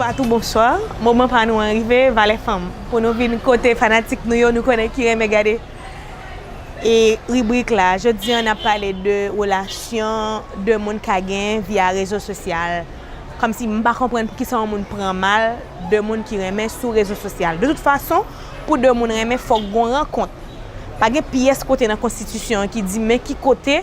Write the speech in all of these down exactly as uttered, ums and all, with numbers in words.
Atou, bonswa. Moman pa nou an rive, Valè Fanm. Pou nou vin kote fanatik nou yo, nou konnen ki renmen gade e ribrik la. Jodi an, n ap pale de relasyon de moun ka gen via rezo sosyal. Kòmsi m pa konprann poukisa yon moun pran mal de moun ki renmen sou rezo sosyal. De tout fason, pou de moun renmen, fòk gon rankont. Pa gen pyès kote nan konstitisyon an ki di men ki kote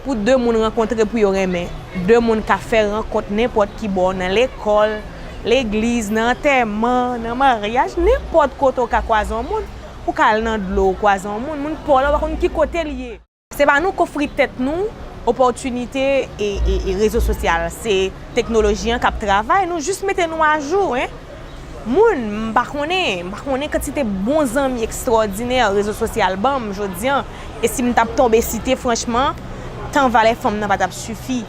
pou de moun rankontre pou yo renmen. De moun ka fè rankont nenpòt ki bò, nan lekòl, legliz, nan antèman, nan maryaj, nenpòt kote w ka kwaze yon moun, ou ka al nan dlo, ou kwaze yon moun, moun pa w la, ou pa konn ki kote l ye. Se pa nou k ofri tèt nou opòtinite e, e, e rezo sosyal, se teknoloji an k ap travay, nou jis mete nou ajou, en. Moun, m pa konnen, m pa konnen kantite bon zanmi ekstwòdinè rezo sosyal ban m jodi an. E si m t ap tonbe site, franchman, tan Valè Fanm nan pa t ap sifi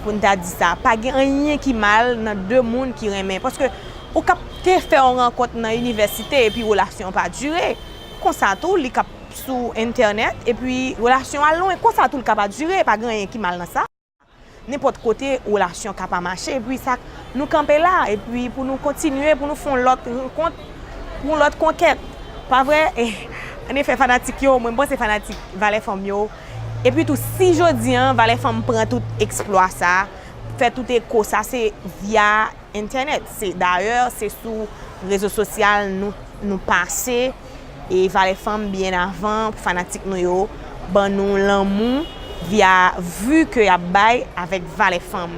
pou n ta di sa. Pa gen anyen ki mal nan de moun ki renmen. Paske ou k ap te fè yon rankont nan inivèsite epi relasyon an pa dire. Konsa tou, li k ap sou entènèt epi relasyon an al lwen. Konsa tou, li ka pa dire. Pa gen anyen ki mal nan sa. Nenpòt kote, relasyon ka pa mache, epi sa, nou kanpe la, epi pou nou kontinye, pou nou fè yon lòt rankont, pou yon lòt konkèt. Pa vre? E, annefè, fanatik yo, mwen, m panse fanatik Valè Fanm yo. Epi tou, si jodi an, Valè Fanm pran tout eksplwa sa, fè tout eko sa, se via entènèt. Se, dayè, se sou rezo sosyal nou, nou pase, e Valè Fanm byen avan pou fanatik nou yo ban nou lanmou via vi ke y ap bay avèk Valè Fanm.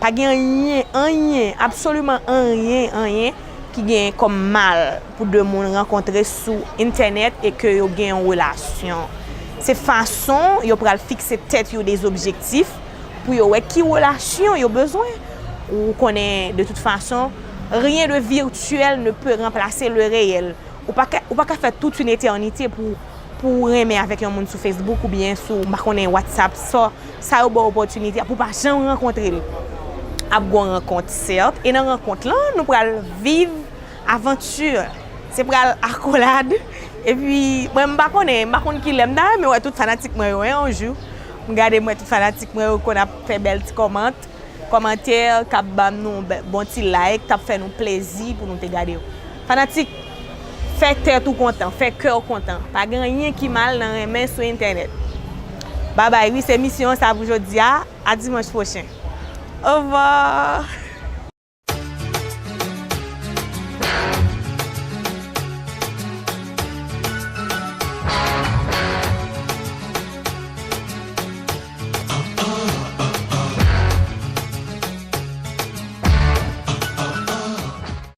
Pa gen anyen, anyen, absoliman anyen, anyen ki gen kòm mal pou de moun rankontre sou entènèt e ke yo gen yon relasyon. Se fason yo pral fikse tèt yo de zobjektif pou yo wè ki relasyon yo bezwen. Ou konnen, de tout fason, rien de virtuel ne peut remplacer le réel. Ou pa ka, ou pa ka fè toute une éternité pou, pou w renmen avèk yon moun sou Facebook oubyen sou, m pa konnen, WhatsApp, sa, sa yo ba w opòtinite a pou w pa janm rankontre l. Ap gon rankont, sèt, e nan rankont lan, nou pral viv avanti. Se pral akolad. Epi, mwen, m pa konnen, m pa konn kilè. M ta renmen wè tout fanatik mwen yo, en, yon jou. M gade, m wè tout fanatik mwen yo konn ap fè bèl ti kòmant, kòmantè, k ap ban nou bè-, bon ti like, t ap fè nou plezi pou nou te gade yo. Fanatik, fè tèt ou kontan, fè kè w kontan. Pa gen anyen ki mal nan renmen sou entènèt. Babay, wi, se misyon sa pou jodi a. A dimanch pwochen. Ovwa!